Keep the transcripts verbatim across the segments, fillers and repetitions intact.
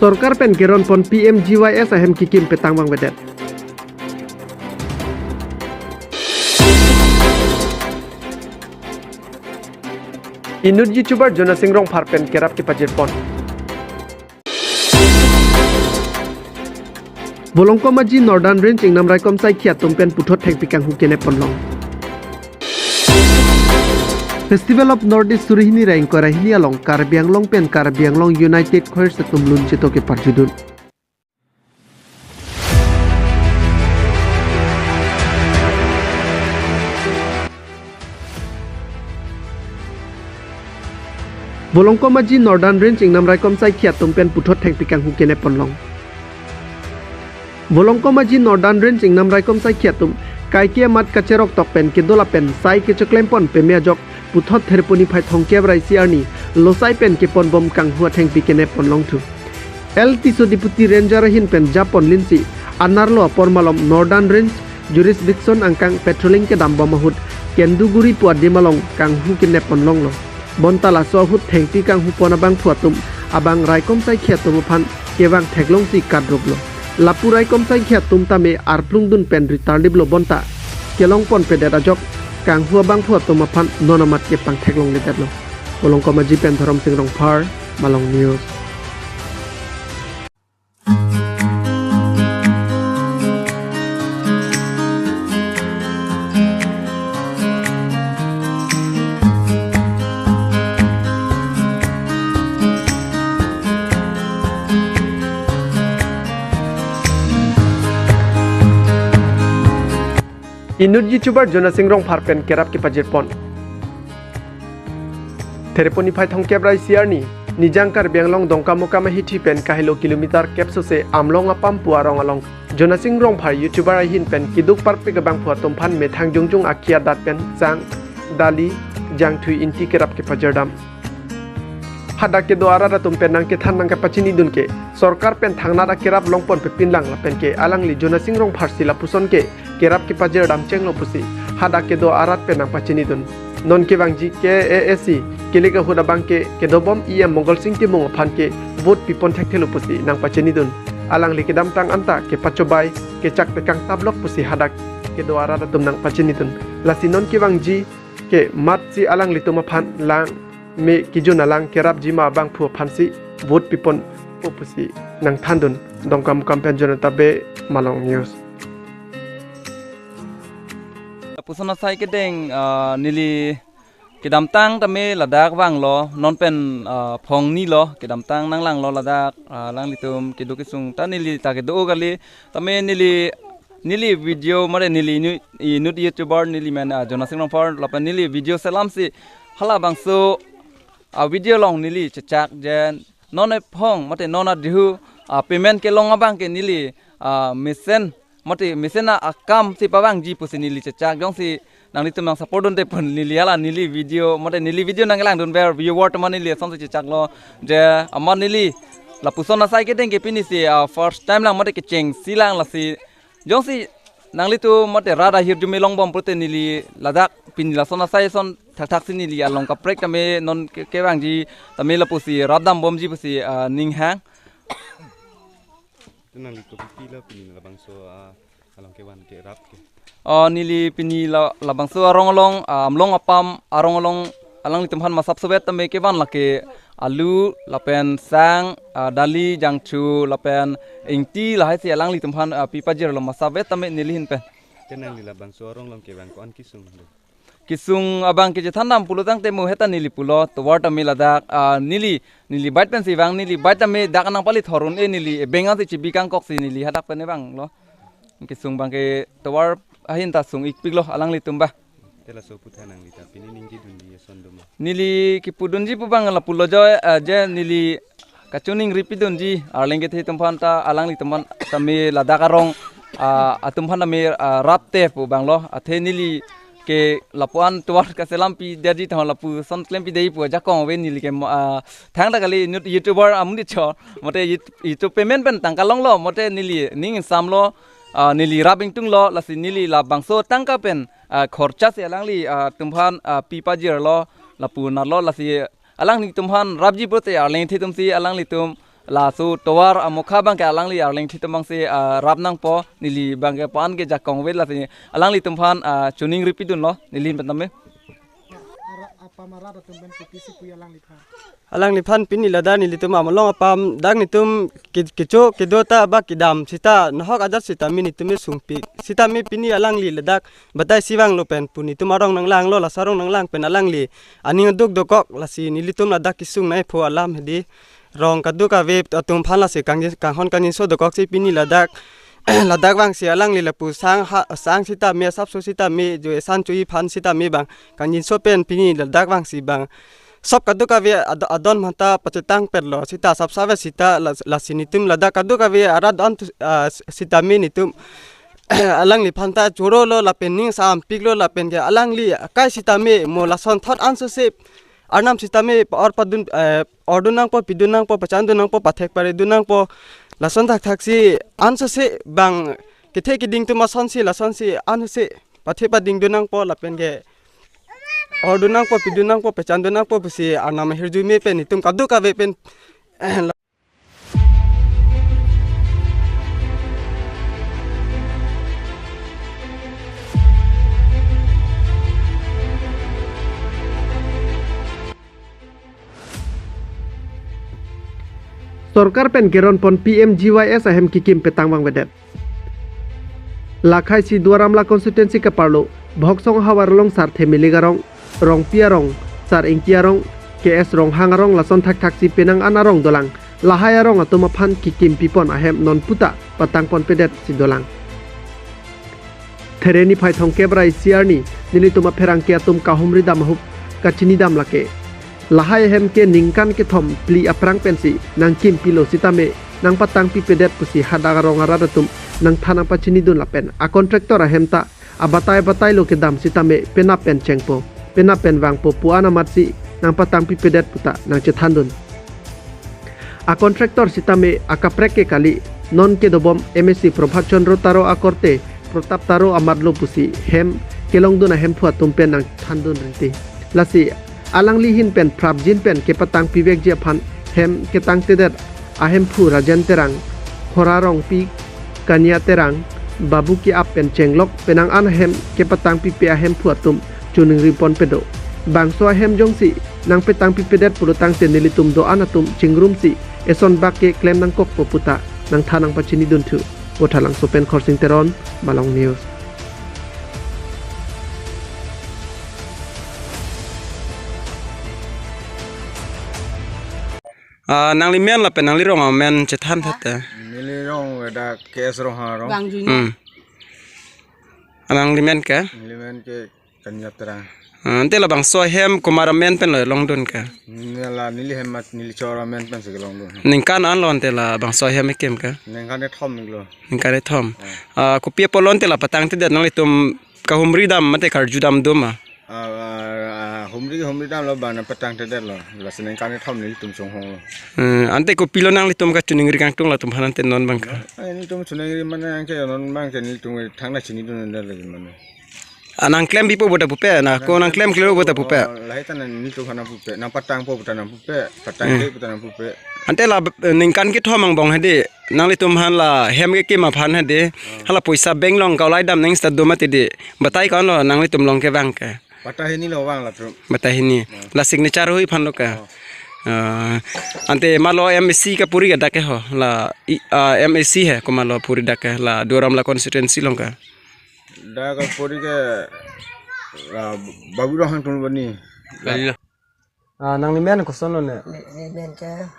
Sorkar pen keron pon P M G Y S ahem kikim petang vangvedet. Inut YouTuber Jonasing Rongphar pen kerap kepajir pon. Volongkom Aji Northern Range ingnam raikom saikhi atum pen puthot thengpi kanghu kenep ponlong. Festival of North East suri hini ra ingkoi ra hini along Karbi Anglong pen Karbi Anglong United Choirs atum lun cheto keparjudun. Volongkom Aji Northern Range ingnam raikom saikhi atum pen puthot thengpi kanghu kenep ponlong. Volongkom Aji Northern Range ingnam raikom saikhi atum kaike amat kacherok tok pen kedo lapen sai kechoklem pon peme ajok puthot Thereponi phai thomkep ra isi arni losai pen kepon bom kanghu athengpi kenep ponlong thu. L Tisso Deputy Ranger ahin pen japon linsi anerlo apor malom Northern Range jurisdiction angkang patrolling kedam bom ahut Kenduguri pu adim along kanghu kenep ponlonglo. Bonta laso ahut thengpi kanghu pon abangphu atum abang raikom saikhi atum aphan kevang theklongsi kadruplo. Lapu raikom saikhi atum tame arplung dun pen ritarliplo bonta kelong ponpedet ajok kanghu abangphu atum aphan non amat kepangtheklongledetlo. Volongkom Aji pen Dhorom Sing Rongphar, Malong News. Inut YouTuber Jonasing Rongphar pen kerap kepajir pon. Thereponi phai thomkep ra isi arni, Nijang Karbi Anglong Dongkamukam ahithi pen kahelo kilometer kep sose Amlong Apam pu arong along Jonasing Rongphar YouTuber ahin pen keduk parpik abangphu atum aphan methang jongjong akhei adat pen sang, dali, jangthui, ingti kerap kepajirdam. Hadak kedo arat atum pen nangkethan nangkepachinidun ke, sorkar pen thangnat akerap longpon pepinlang lapen ke alangli Jonasing Rongphar si lapuson ke kerap kepajirdam chenglo pusi hadak kedo arat pen nangpachinidun. Non kevangji K A A C kilik ahut abang ke kedobom E M Mongol Sing Timung aphan ke vote pipon thekthelo pusi nangpachinidun. Alangli kedamtang anta kepachobai kechak tekang tablok pusi hadak kedo arat atum nangpachinidun. Lasi non kevangji ke matsi alanglitum aphan lang me kejun alang kerapji ma abangphu aphansi vote piponpo pusi nangthandun. Dongkamukam pen Jonathan Bey, Malong News. Lapuson asai kedeng, ah, neli kedamtang tame ladak vanglo, non pen, ah, phongnilo, kedamtang nanglanglo ladak, ah, alanglitum keduk kesung ta neli ta kedo kali, tame neli, neli video mare neli inut, inut YouTuber neli men, ah, Jonasing Rongphar lapen neli video selamsi halabangso, ah, video along neli chechak je non ephong mate non adihu, ah, payment kelong abang ke neli, ah, mesen mate mesen akam si pavangji pusi neli chechak jongsi nanglitum nang support dunde pon neli hala neli video mate neli video nanglangdunver viewer atum aphan neli asonsi chechaklo je amat neli lapuson asai kedeng ke pinisi, ah, first time lang mate kechengsi lang lasi jongsi nanglitum mate rat ahirjume longbom pulote neli ladak pini lason asai ason thakthaksi neli along kaprek tame non ke, kevangji tame lapusi rat dambomji pusi, ah, ninghang. Nangli kopi pilo pini labangso, ah, along kevan kerap ke? Oh, neli pini la, labangso arong along, ah, Amlong Apam arong along alanglitum aphan masap sovet tame kevan lake alu lapen sang, ah, dali, jangthu lapen ingti lahaisi alanglitum aphan, ah, pipajirlo masap vet tame neli ahin pen. Te nangli labangso arong along kevang ko-an kesung do? Kesung abang kechethandam pulotangte mo heta neli pulo tovar tame ladak, ah, neli, neli bike pensi vang neli bike tame dak nangpali thorun e neli ebeng ansi chibi kangkoksi neli hadak pen evanglo. Kesung abang ke tovar ahin ta sung-ikpiklo alanglitum ba. Te laso aphuthak nangli ta pini ningjedunji ason do ma? Neli kipudunji pu abang lapulo jo, ah, je neli kachiningri pidunji arleng kethe atum aphan ta alanglitum aphan tame ladak arong, ah, atum aphan tame, ah, rapte pu abanglo athe neli ke lapu-an tovar kaselam pidetji tame lapuson klem pidetji pu ajakong ave neli ke mo, ah, thangta kali inut YouTuber amonit cho mate YouTube, YouTube payment pen tangka longlo mate neli ning insamlo, ah, neli rap ingtunglo lasi neli labangso tangka pen, ah, khorcha si alangli, ah, atum aphan, ah, pipajirlo lapu natlo lasi alanglitum aphan rapji pulote arleng kethe atumsi alanglitum laso tovar amokha abangke alangli arleng thitum abangsi, ah, rap nangpo, neli abangke pan ke jakong vet lasi alanglitum aphan, ah, choningri pidunlo neli pen tame. Ara apam arat atum pen kopisi pu alangliphan. Alangliphan pini ladak nelitum amalong apam dak netum ke-, kecho kedo ta ba kedam sita nahok ajat sitame netum sungpik. Sitame pini alangli ladak batai si vanglo pen pu netum arong nanglanglo, laso arong nanglang pen alangli aning aduk dokok, lasi nelitum ladak kesung nai pho alam hedi. Rong kadokave atum aphan lasi kang-, kanghon kangjinso dokoksi pini ladak, ladak vangsi alangli lapu sang ha, sang sitame, asapso sitame, jo esan cho-i aphan sitame abang kangjinso pen pini ladak vangsi abang sop kadokave ad-, adon aphanta pachetang perlo sita asap save sita la-, lasi netum ladak kadokave arat don tu, ah, sitame netum alangliphan ta chorolo lapen ning sampiklo lapen ke alangli akai sitame mo lason thot ansose arnam sitame pa-or padun, eh, ordun nangpo, pidun nangpo, pachandun nangpo, pathek paridun nangpo, lason thakthaksi ansose abang kethe keding atum asonsi lasonsi ansose pathe padingdun nangpo lapen ke ordun nangpo, pidun nangpo, pachandun nangpo pusi arnam ahirjume pen netum kadokave pen Sorkar pen keron pon P M G Y S ahem kekim petang vangvedet. Lakhai si Duar Amla constituency kaparlo, Bhoksong havar along Sarthe Milik arong, Rongpi arong, Sar Ingti arong, K S Ronghang arong lason thakthaksi penang an arong dolang, lahai arong atum aphan kekim pipon ahem non puta patang ponpedet si dolang. There niphai thomkep ra isi arni, nelitum apherangke atum kahumri dam ahup kachinidam lake. Lahai ahem ke ningkan kethom phli aphrang pensi nangkim pilo sitame nangpatang pipedet pusi hadak arong arat atum nangthan nangpachinidun lapen a contractor ahem ta abatai abatai lo kedam sitame penap pen chengpo, penap pen vangpo pu-an amatsi nangpatang pipedet puta nangchethandun. A contractor sitame akaprek ke kali, non kedobom M A C Prabhat Chandra Taro akorte Pratap Taro amatlo pusi hem kelongdun ahemphu atum pen nangthandun rinti. Lasi alangli ahin pen prapjin pen kepatang pivekji aphan hem ketangtedet ahemphu Rajen Terang, Khora Rongpi, Kania Terang, Babu ke-ap pen chenglok penang an ahem kepatang pipe ahemphu atum choningri ponpedo. Bangso ahem jongsi nangpetang pipedet pulotangte nelitum do-an atum chingrumsi eson bak keklem nangkokpo puta nangthan nangpachinidun thu. Vothatlangso pen Khorsing Teron, Malong News. Ah, nangli men lapen nangli rong amen chethan thate. Neli rong dak K S Ronghang arong. Bang Junior. Hmm. Ah, nangli men ke? Neli men ke Kania Terang. Ah, ante labangso ahem komat amen pen lo longdun ke? Neli la neli hem mat neli chor amen pensi kelongdun. Ningkan an lo ante labangso ahem kekim ke? Ningkan kethom lo. Ningkan kethom. Ah. Ah, kopi apotlo ante la patangtedet, nanglitum kahumri dam mate karju dam do ma? Ah, ah, ah, humri humri damlo bang nangpatangtedet lo. Lasi ningkan kethom nelitum chonghong lo. Eh, ante kopilo nanglitum kachoningri kangtung latum aphan ante non abang ke? Eh, nelitum choningri mane anke non abang ke nelitum thang nangchinidun lagi mane. Ah, nangklem pipo puta pupe, na ko nangklem klem puta pupe. Oh, lahai ta nelitum aphan nangpupe, nangpatangpo puta nangpupe, patangte puta nangpupe. Ante la, eh, ningkan kethom angbong hedi, nanglitum aphan la hem kekim aphan hedi, hala poisa bank along kaulai dam nang start do mati di, batai ko-an lo nanglitum along kevang ke? Batai hini lo vang latum. Batai hini. La signature hui aphan lo ke? Oh. Ah, ante malo M A C kapuri ke dak ke ho, la i, ah, M A C he komatlo puri dak ke, la Duar Amla constituency along ke? Dak kapuri ke, ah, Babu Ronghang atum bani. Iya. Ah, nangli men koson lo ne? Ne, ne men ke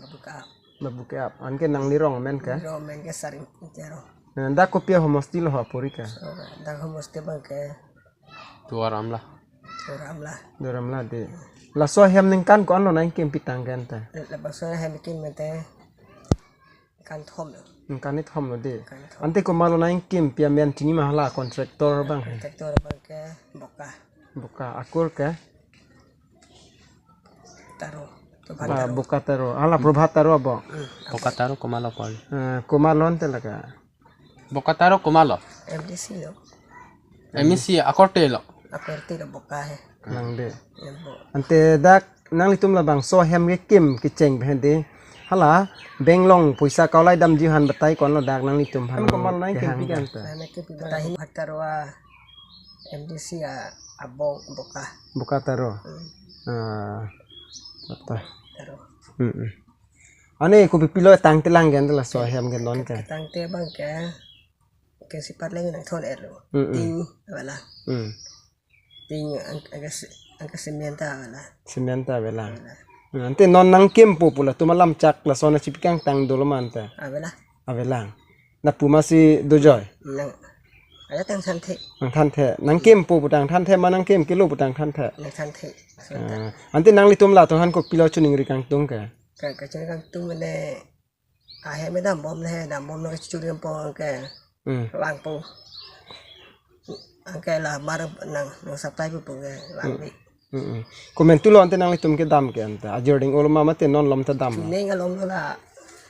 Babu ke-ap. Babu ke-ap. Anke nangli rong men ke? Rong men ke Sar Ingti arong. Eh, dak kopi ahomosti lo ho apuri ke? So, dak homosti abang ke Duar Amla. Duar Amla. Duar Amla di. Laso ahem ningkan ko-an lo nangkim pitang ke ante? Labangso ahem kekim ante ningkan kethom lo. Ningkan kethom lo di. Ningkan kethom. Ante komatlo nangkim pi amen chini ma, hala contractor abang? Contractor abang ke Boka. Boka, akur ke? Taro. Ba, Boka Taro. Hala Prabhat Taro abo? Hmm. Boka Taro komatlo pon? Eh, komatlo ante lake? Boka Taro komatlo? M D C lo. M D C akorte lo? Akorte lo Boka he. Nang de. Ya, Bo. Ante dak Nanglitum labangso ahem kekim kecheng pen de, hala bank along poisa kaulai damji aphan batai konlo dak nanglitum aphan? Hem komat nang kehang kimpi kan ta? Nang kimpi batai hin bhattaro a M D C a abong Boka. Boka Taro. Hmm. Ah, ta. Taro. Hmm, hmm. Ane kopipilo tangte lang gen laso ahem ke non ke? Tangte abang ke, ke sipat leng nangthon-etlo. Hmm, hmm. Tin avelang. Hmm. Tin ang, angke si-, angke cement ta avelang. Cement ta avelang. Avelang. Hmm, ante non nangkimpo pu latum alam chak lason nangchipikangtang dolo ma ante? Avelang. Avelang. Lapu masi dojoi? Nang, ada tangthanthe. Nangthanthe. Nangkimpo pu tangthanthe ma nangkim kilo pu tangthanthe? Nangthanthe. Ah, ante nanglitum latum aphan kopilo chiningrikangtung ke? Ka, kachiningri kangtung mane ahem dambom le, dambom le kachuri dampo angke. Hmm. Vangpo. Angke la mar nang, nang supply po ke vangve. Hmm, hmm. Komantulo ante nanglitum kedam ke ante? Ajor ding-olo ma mate non malom ta damlo? Chuning malomlo la,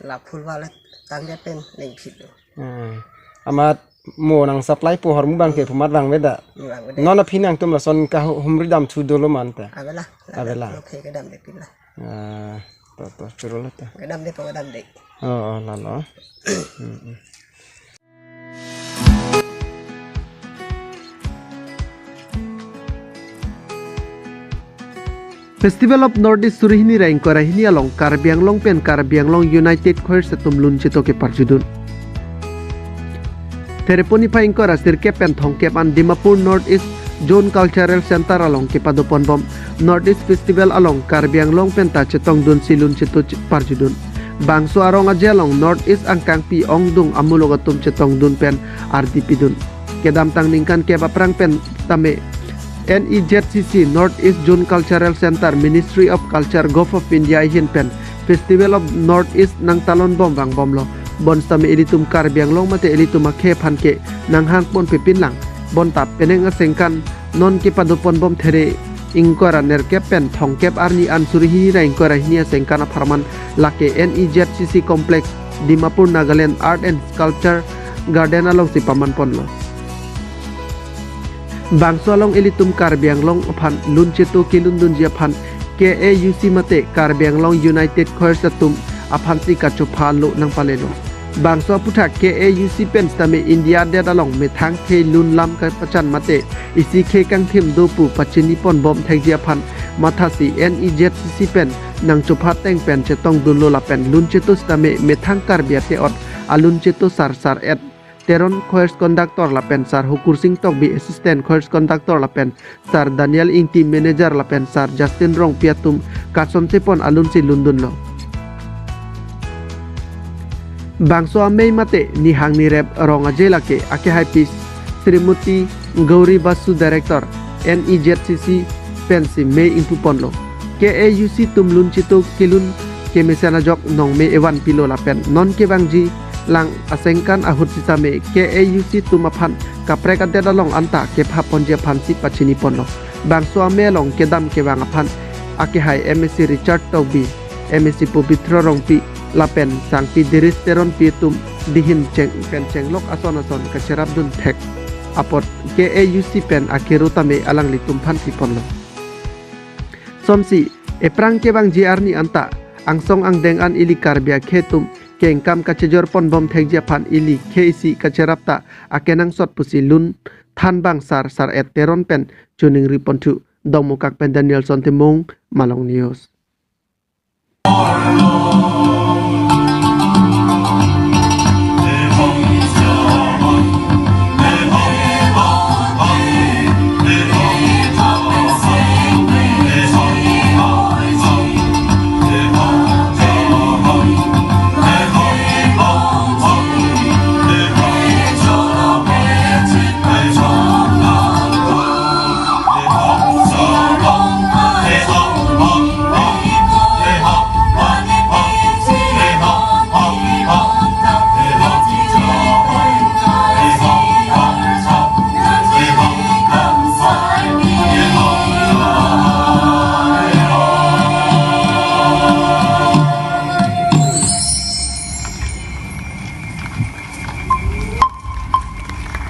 la phul wale tangdet pen ningphitlo. Hmm. Amat mo nang supply po ahormu abang ke pu amat vangvedet? Vangvedet. Non aphi nangtum lason kahumri damthu dolo ma ante? Avelang. Avelang. Okay, kedamde pila. Ah, to, to, churolo to. Kedamde po, kedamde. Oh, oh, lalo. Hmm, hmm. Festival of North East suri hini ra ingkoi ra hini along Karbi Anglong pen Karbi Anglong United Choirs atum lun cheto keparjudun. Thereponi phai ingkoi ra sirkep pen thomkep an Dimapur North East Zone Cultural Center along kepadoponbom North East Festival along Karbi Anglong pen ta chetongdunsi lun cheto che-, parjudun. Bangso arong aje along North East angkangpi ongdung amuluk atum chetongdun pen ardi pidun. Kedamtang ningkan kep aphrang pen tame N E Z C C North East Zone Cultural Center, Ministry of Culture, Govt. of India ahin pen Festival of North East nangtalonbom vangbomlo. Bonsitame ilitum Karbi Anglong mate ilitum akhei aphan ke nanghangponpe pinlang. Bonta penang asengkan non kepadoponbom There ingkoi ra nerkep pen thomkep arni an suri hini ra ingkoi ra hini asengkan apharman lake N E Z C C Complex, Dimapur, Nagaland Art and Culture Garden alongsi pamanponlo. Bangso along ilitum Karbi Anglong aphan lun cheto kelundunji aphan K A U C mate Karbi Anglong United Choirs atum aphansi kachopha lo nangpalelo. Bangso aputhak K A U C pen sitame India adet along methang khei lun lam kapachan mate isi khei kangthim do pu pachiniponbom thekji aphan mathasi N E Z C C pen nangchopha ateng pen chetongdunlo lapen lun cheto sitame methang Karbi ate-ot alun cheto Sar Sar-et Teron, Choirs Conductor, lapen Sar Hukursing Tokbi, Assistant Choirs Conductor, lapen Sar Daniel Ingti, Manager, lapen Sar Justin Rongpi atum kasonse pon alunsi lundunlo. Bangso amei mate nihang nirep rong aje lake akehaipi Srimati Gauri Basu, Director, N E Z C C pensi mei ingpuponlo. K A U C atum lun cheto kelun kemesen ajok nongme evan pilo lapen non kevangji lang asengkan ahut sitame K A U C atum aphan kaprek adet along anta kephaponji aphansi pachiniponlo. Bangso amei along kedam kevang aphan akehai M A C Richard Tokbi, M A C Pobitro Rongpi lapen Sangpi Dirish Teronpi atum dihin cheng pen chenglok ason ason kacherapdun thek apot K A U C pen akero tame alanglitum aphan piponlo. Sonsi, ephrang kevangji arni anta angsong angdeng an ili Karbi akhei atum kengkam kachejorponbom thekji aphan ili khei isi kacherap ta akenangsot pusi lun thanbang Sar Sar-et Teron pen choningriponthu. Dongmukak pen Danielson Timung, Malong News.